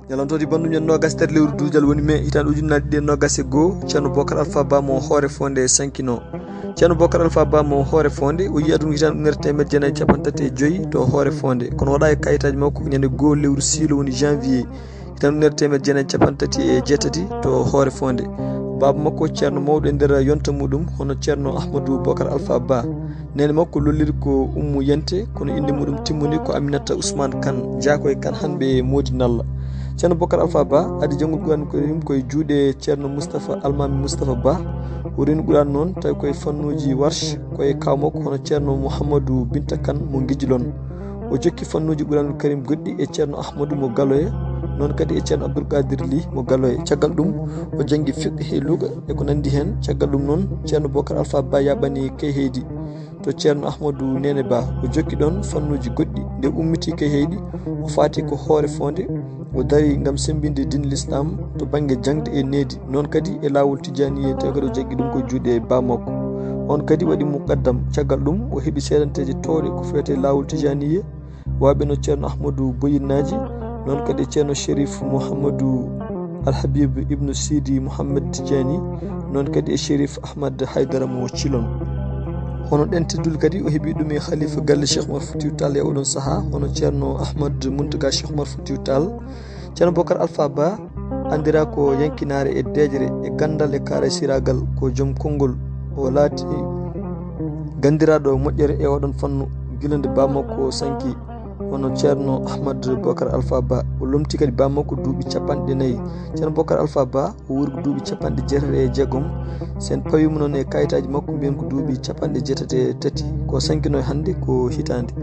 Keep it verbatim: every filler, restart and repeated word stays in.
Ñalawma tawti banndum ñande noogas e tati lewru duujal woni mai hitaande ujunnaji ɗiɗi e noogas e goo, Ceerno Bokar Alfa Ba mo Hoore Fonde sankino. Ceerno Bokar Alfa Ba mo Hoore Fonde, o yii aduna hitaande ujunere teemedde jeenayi e capanɗe tati e joyi to Hoore Fonde. Kono waɗa e kayitaaji makko ko ñande goo lewru siilo woni janvier, hitaande ujunere teemedde jeenayi e capanɗe tati e jeetati to Hoore Fonde. Baaba makko ceerno mawɗo e nder yonta muɗum, hono Ceerno Ahmadou Bokar Alfa Ba. Neene makko lolliri ko Ummu Yente, kono innde muɗum timmunde ko Aminata Ousmane Kane, Jaakoy Kane, hanɓe Moodi Nalla. Ceerno Bokar Alfa Ba adi janngol Qur'aanul Kariim ko e juuɗe Ceerno Moustapha Almaami Moustapha Ba. O reeni Qur'aana noon tawi ko e fannuuji Warsh, ko e kaaw makko hono Ceerno Mouhamadou Binta Kane mo Ngijilon. O jokki fannuuji Qur'aanul Kariim goɗɗi e Ceerno Ahmadou mo Galoye, noon kadi e Ceerno Abdoul Qadir Ly mo Galoye. Caggal ɗum, o janngi fiqh e luga e ko nanndi heen. Caggal ɗum noon, Ceerno Bokar Alfa Ba yaaɓani Kayhayɗi to Ceerno Ahmadou Neene Ba. O jokki ɗoon fannuuji goɗɗi. Nde ummiti Kayhayɗi, o faati ko Hoore Fonde. O darii ngam semmbinde diine Lislaam to bannge jaŋde e needi, noon kadi e laawol Tijaaniyee, tawi kadi o jaggi ɗum ko juuɗe baa makko. Oon kadi waɗi muqaddam. Caggal ɗum, o heɓi seedanteeje toowɗe ko feewte laawol Tijaaniyee, wayɓe no Ceerno Ahmadou Boyinnaaji, noon kadi e Ceerno Cherif Mouhamadou Al Habib Ibnu Sidi Mouhamed Tijaani, noon kadi e Cherif Ahmad Haydara mo Cilon. Hono ɗeen teddule kadi o heɓi ɗum e Khalifa galle Cheikh Oumar Foutiyou Tall e oɗon sahaa, hono Ceerno Ahmad Mountaga Cheikh Oumar Foutiyou Tall. Ceerno Bokar Alfa Ba anndiraa ko yankinaare e deeƴre e ganndal e kaaraysiraagal, ko joom konngol. O laati ganndiraaɗo moƴƴere e oɗon fannu gila nde baa makko sanki, hono Ceerno Ahmad Bokar Alfa Ba. O lomtii kadi baa makko duuɓi capanɗe nayi. Ceerno Bokar Alfa Ba o wuuri ko duuɓi capanɗe jeetati e jeegom. So en pawii mo noon e kayitaaji makko, mbiyen ko duuɓi capanɗe jeetati e tati. Ko sankino e hannde ko hitaande.